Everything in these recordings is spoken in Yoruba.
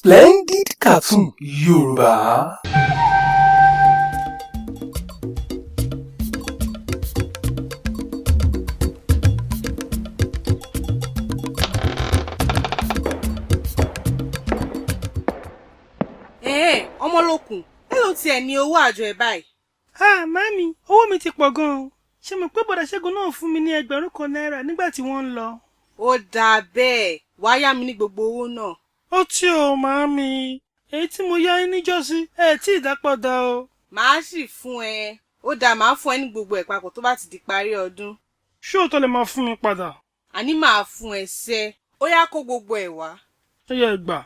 Splendid Cartoon Yorùbá. Ẹ̀ẹ́n, ọmọlókun, èló tiẹ̀ ní owó àjọ ẹ̀ báyìí? Ah, màámi, owó mi ti pọ̀ gan-an. Ṣé mo pé bọ̀dà Ṣẹ́gun náà fún mi ní 2,000 náírà nígbà tí wọ́n ń lọ? Ó dáa bẹ́ẹ̀, wàá yá mi ní gbogbo owó náà. Ó tí o, màámi. Èyí tí mo yá yín níjọ́sí, ẹ tí ì dá padà o. Màá sì fún ẹ. Ó dáa, màá fún ẹ ní gbogbo ẹ̀ papọ̀ tó bá ti di parí ọdún. Ṣé òótọ́ lè máa fún mi padà? Àní màá fún ẹ sẹ́. Ó yá, kó gbogbo ẹ̀ wá. Ó yẹ gbà.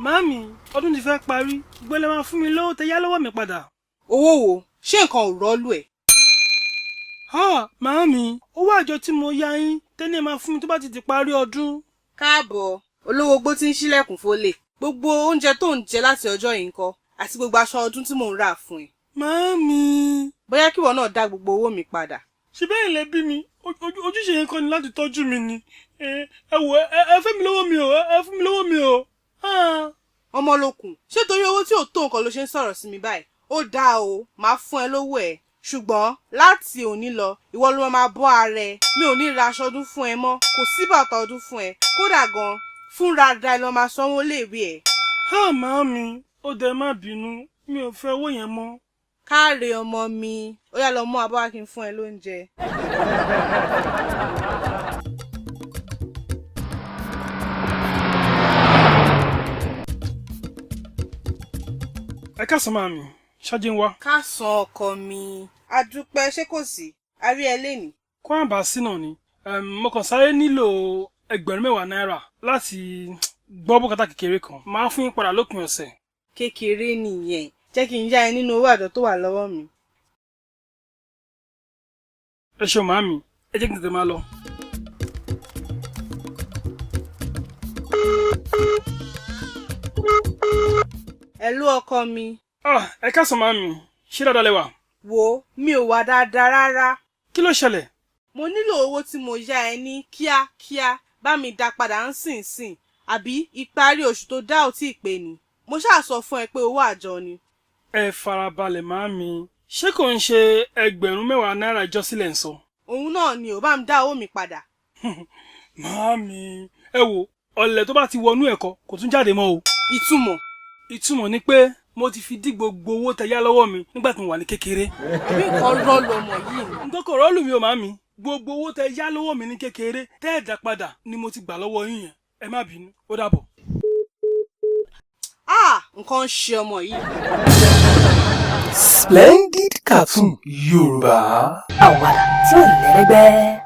Màámi, ọdún ti fẹ́ parí, gbọ́dọ̀ máa fún mi lówó tẹ yá lọ́wọ́ mi padà. Owó wo? Ṣé nǹkan ò rọ́ọ̀lù ẹ̀? Ha, màámi, owó àjọ tí mo yá yín tẹ́lẹ̀ máa fún mi tó bá ti di parí ọdún. Káàbọ̀, olówó gbó tí ń ṣílẹ̀kùn fólè. Gbogbo oúnjẹ tó ń jẹ láti ọjọ́ yìí ńkọ́, àti gbogbo aṣọ ọdún tí mò ń rà fún ẹ. Màámi. Bóyá kíwọ náà dá gbogbo owó mi padà. Ṣé bẹ́ẹ̀ lẹ bí mi, ojúṣe yẹn kọ́ ni láti tọ́jú mi ni. Ẹ wò, ẹ fẹ́ mi lówó mi o, ẹ fún mi lówó mi o. Ọmọlókun, ṣé torí owó tí ò tó nǹkan ló ṣe ń sọ̀rọ̀ sí mi báyìí? Ó dáa o, màá fún ẹ lówó ẹ. Ṣùgbọ́n láti òní lọ, ìwọ ló máa bọ́ ara ẹ. Mi ò ní ra aṣọ ọdún fún ẹ mọ́, kò sí bàtà ọdún fún ẹ. Kódà gan, fúnra ra ẹ lọ máa sanwó léèwé ẹ. Ha, màámi, ó dẹ má bínú, mi ò fẹ́ owó yẹn mọ́. Káre ọmọ mi, ó yá lọ mú abọ́ wá kí n fún ẹ lóúnjẹ. Ẹ káàsán màámi, ṣáájú ń wá. Káàsán ọkọ mi, adúpẹ́, ṣé kò sí? A rí ẹ lénìí. Kó àǹbá sí náà ni. Mo kàn sáré nílò 10,000 náírà láti gbọ́ bùkátà kékeré kan. Màá fún yín padà lópin ọ̀sẹ̀. Kékeré nìyẹn, jẹ́ kí n yá ẹ nínú owó àjọ tó wà lọ́wọ́ mi. Ẹ ṣeun màámi, ẹ jẹ́ kí n tètè máa lọ. Ẹ̀lú ọkọ mi. Ah, ẹ káàsán màámi, ṣé dáadáa lẹ wà? Wo, mi ò wà dáadáa rárá. Kí ló ṣẹlẹ̀? Mo nílò owó tí mo yá ẹ ní kíákíá, bá mi dá padà ń sìn sìn, àbí ìparí oṣù tó dá ò tí ì pé ni. Mo ṣáà sọ fún ẹ pé owó àjọ ni. Ẹ farabalẹ̀ màámi, ṣé kò ń ṣe 10,000 náírà ìjọ́sílẹ̀ ń sọ? Òun náà ni ò bá mi dá owó mi padà. Màámi, ẹ wo, ọ̀lẹ̀ tó bá ti wọnú ẹ̀kọ́ kò tún jáde mọ́ o. Ìtumọ̀? Ìtumọ̀ ni pé mo ti fi dí gbogbo owó tẹ yá lọ́wọ́ mi nígbà tí mo wà ní kékeré. Àbí nǹkan rọ́ọ̀lù ọmọ yìí ni? Nǹkan kò rọ́ọ̀lù mi ò màámi. Gbogbo owó tẹ yá lọ́wọ́ mi ní kékeré tẹ́ ẹ̀ dá padà ni mo ti gbà lọ́wọ́ yín yẹn. Ẹ má bínú, ó dàbọ̀. Ah, nǹkan ń ṣe ọmọ yìí. Splendid Cartoon Yorùbá. Àwàdà tí ò lẹ́lẹ́gbẹ́.